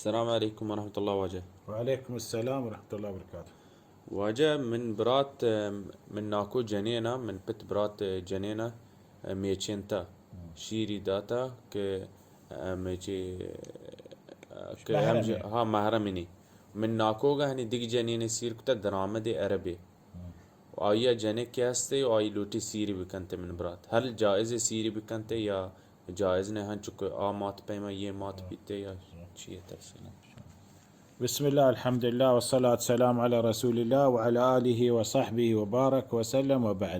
السلام علیکم ورحمۃ اللہ واجہ۔ وعلیکم السلام ورحمۃ اللہ وبرکاتہ۔ واجہ، من برات، من ناکو جنینا، من پت برات جنینا میچینتا، شیری داتا کہ میچی کہ ہم محرمے۔ ہاں، محرمینی۔ من ناکوگا ہنی دگ جنین سیر کتا درآمد عربی۔ آئی ء جنکے ہستے و آئی لوٹی سیری بکنتے من برات۔ ہل جائز سیری بکنتے یا جائز نہ، ہنچو کہ آ مات پیما یہ مات بیتے یا چیئے تفصیل؟ بسم الله، الحمد لله، والصلاة والسلام على رسول الله وعلى آله وصحبه وبارك وسلم، وبعد.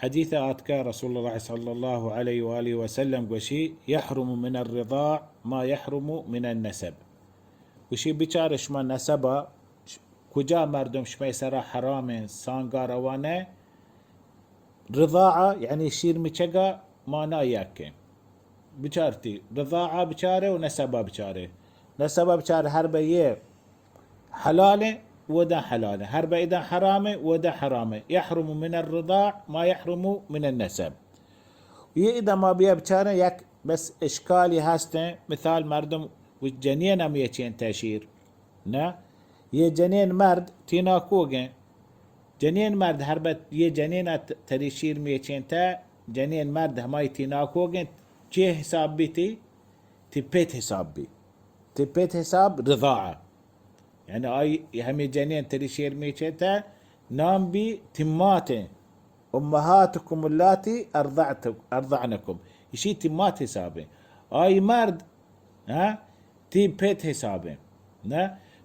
حدیث آتکا رسول الله صلى الله عليه وآله وسلم گوشی: يحرم من الرضاع ما يحرم من النسب. گوشی بچار شما نسبا، ش-، کجا مردم شمئے سرا حرامیں، سانگا روانہ، رضاعہ یعنی شیر مچگا مانا یکیں۔ بچارتی، رضاعہ بچارے و نسبہ بچارے۔ نسبہ بچارے ہر بہ یہ حلالیں، ودا حلالیں۔ ہر بہ ادا حرامیں، ودا حرامیں۔ يحرم من الرضاع ما يحرم من النسب. یہ ادا ما بیا بچاریں، یک بس اشکالی ہستیں۔ مثال مردم و جنین ہم یہ چین تشیر۔ نہ، یہ جنین مرد تی ناکوگیں۔ جنین مرد ہر بت یہ جنین ات تری شیر میچینتا، جنین مرد ہمائی تی ناکوگیں، چے حساب بی تی؟ تی پت حساب بی۔ تی پت حساب رضاعہ۔ یعنی آئی ہمیں جنین تری شیر میچینتا، نام بی تی ماتیں۔ امہاتکم اللاتی ارضعتک-، ارضعنکم۔ اشی تی مات حسابیں۔ آئی مرد ہاں؟ تی پت حسابیں۔ نہ؟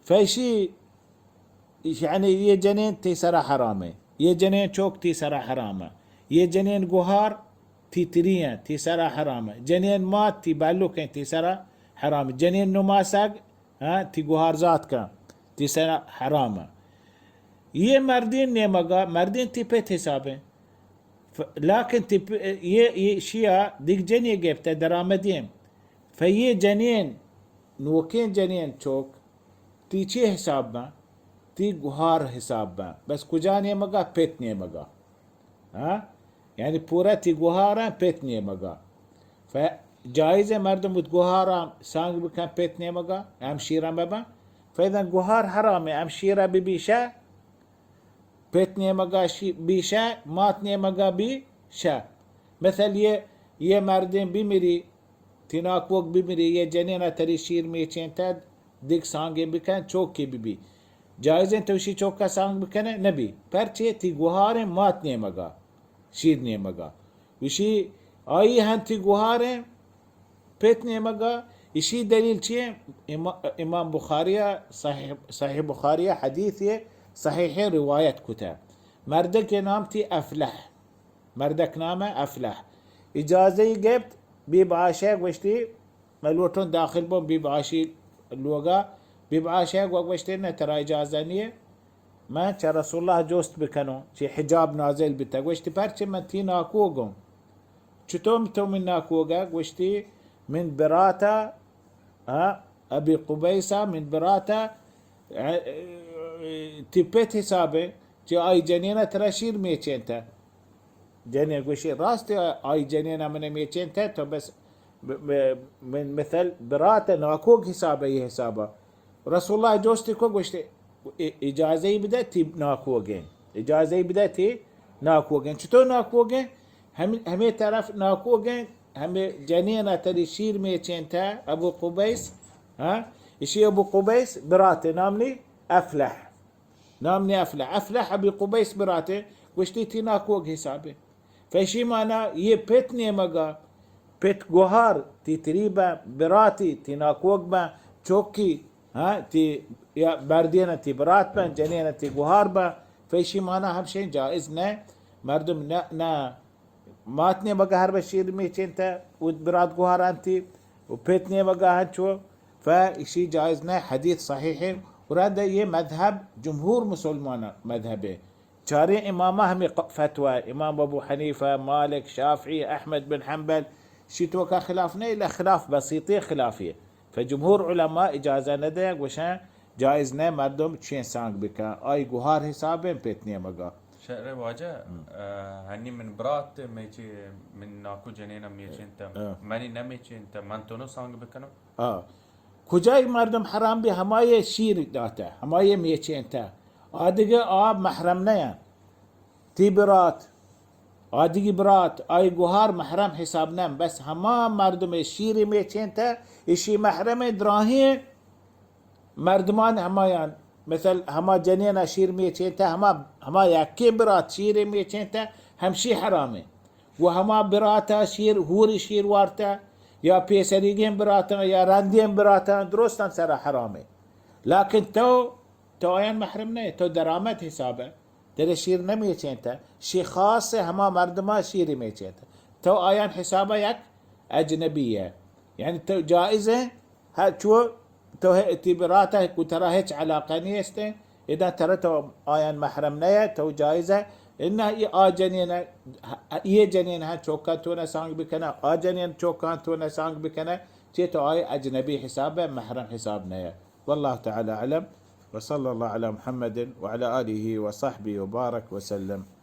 فیشی، یعنی یہ جنین تی سرا حرامیں۔ یہ جنین چوک تی سرا حرامیں۔ یہ جنین گوہار تی تری ہیں، تی سرا حرامیں۔ جنین مات تی بلوکیں، تی سرا حرامیں۔ جنین نماسگ، ہاں، تی گوہار زات کن، تی سرا حرامیں۔ یہ مردین نیمگا، مردین تی پت حسابیں۔ ف-، لیکن تی پ-، یہ، یہ شیا دگ جنی گپتہ درآمدیں۔ فہ یہ جنین، نوکیں جنین چوک، تی چی حساب بن؟ تی گوہار حساب بن۔ بس کجا نیمگا؟ پت نیمگا۔ ہاں؟ یعنی پورا تی گوہاراں پت نیمگا۔ فہ جائز مردم بوت گوہاراں سانگ بکن پت نیمگا، ہم شیرا مبن۔ فہ اذن گوہار حرامیں، ہم شیرا ببی شہ، پت نیمگا شی-، بی شہ، مات نیمگا بی شہ۔ مثل یہ، یہ مردین بمری، تی ناکوک بمری، یہ جنینا تری شیر میچینتہ، دگ سانگے بکن، چوکے ببی۔ جائزیں تو شی چوکا سانگ بکنے؟ نبی۔ پرچے؟ تی گوہاریں مات نیمگا، شیر نیمگا۔ وشی آئی ہن تی گوہاریں پت نیمگا۔ اشی دلیل چیئے؟ اما-، امام بخاری صحیح، صحیح بخاری حدیث یہ صحیح روایت کتا۔ مردک نام تی افلح۔ مردک نام افلح۔ اجازہ گپت، بی بعاشہ گوشتی، من لوٹوں داخل بوں بی بعاشی لوگا۔ بی بعاشہ گو-، گوشتی، نہ، ترا اجازہ نیے۔ من چہ رسول اللہ جست بکنوں، چہ حجاب نازل بیتا۔ گوشتی، پرچے؟ من تی ناکوگوں۔ چطور تو من ناکوگا؟ گوشتی، من براتا، ہاں، ابی قبیسا، من براتا، تی پت حسابے، چہ آئی جنینا ترا شیر میچینتا۔ جنین گوشی، راست آئی جنینا من میچینتا، تو بس ب-، ب-، من مثل برات ناکوگ حسابے، یہ حسابا۔ رسول اللہ جوستی کو گوشتے، ا-، اجازہ بدے تی ناکوگیں۔ اجازہ بدے تی ناکوگیں۔ چطور ناکوگیں؟ ہم-، ہمیں طرف ناکوگیں، ہمیں جنینا تری شیر میچینتا ابو قبیس، ہاں؟ اشی ابو قبیس برات نام نی افلح۔ نام نی افلح۔ افلح ابی قبیس براتے، گوشتی تی ناکوگ حسابے۔ فیشی مانا یہ پت نیمگا، پت گوہار تی تری با، براتی تی ناکوگ با، چوکی، ہاں، تی یا بردین تی برات با، جنین تی گوہار با۔ فیشی مانا ہمشیں جائز نہ، مردم نہ، نہ مات نیمگا ہر بشیر میچینتا، و برات گوہارانتی، و پت نیمگا ہنچو، فا اشی جائز نہ، حدیث صحیح ہے۔ و رد یہ مذہب جمہور مسلمان مذہب ہے۔ چاریں امامہ ہمیں ق-، فتوی، امام ابو حنیفہ، مالک، شافعی، احمد بن حنبل، شی توکا خلاف نہیں، الا خلاف بسیطی خلافی ہے۔ فجمہور علماء اجازہ نہ دے، گوشن جائز نہ مردم چین سانگ بکن، آئی گوہار حسابیں پت نیمگا۔ شعر واجہ، ہم۔ آ، ہنی من برات میچی، من ناکو جنین میچینتا، آ۔ منی نمیچینتا، من تو نو سانگ بکنم؟ آ۔ کجای مردم حرام بی؟ ہمای شیر داتا، ہمای میچینتا. آدگہ آ محرم نہ انت. تی برات، آدگی برات، آئی گوہار محرم حساب نہ انت. بس ہما مردم شیر میچینتا، اشی محرم دراہیں مردمان ہمایان، مثل ہما جنین شیر میچینتا، ہما، ہما یکیں برات شیر میچینتا، ہمشی حرامیں. و ہما براتا شیر، ہور شیر وارتا، یا پیسریگیں براتا، یا رندیں براتا، درستاں سرا حرامیں. لیکن تو، تو آیان محرم نہ، تو درآمد حسابہ. ترے شیر نہ میچینتا، شی خاص ہما مردما شیر میچینتا. تو آیان حسابہ یک اجنبی ہے. یعنی تو جائز ہے، ہر چو تو ہے، تی براتا کو ترا ہچ علاقہ نیست ہے، ادا ترا تو آیان محرم نہ ہے، تو جائز ہے. انہ یہ آ جنین، یہ جنین ہاں چوکا تو نہ سانگ بکنا، آ جنین چوکا تو نہ سانگ بکنا، چی تو آئی اجنبی حساب ہے، محرم حساب نہ ہے. والله تعالى أعلم، وصلى الله على محمد وعلى آله وصحبه وبارك وسلم.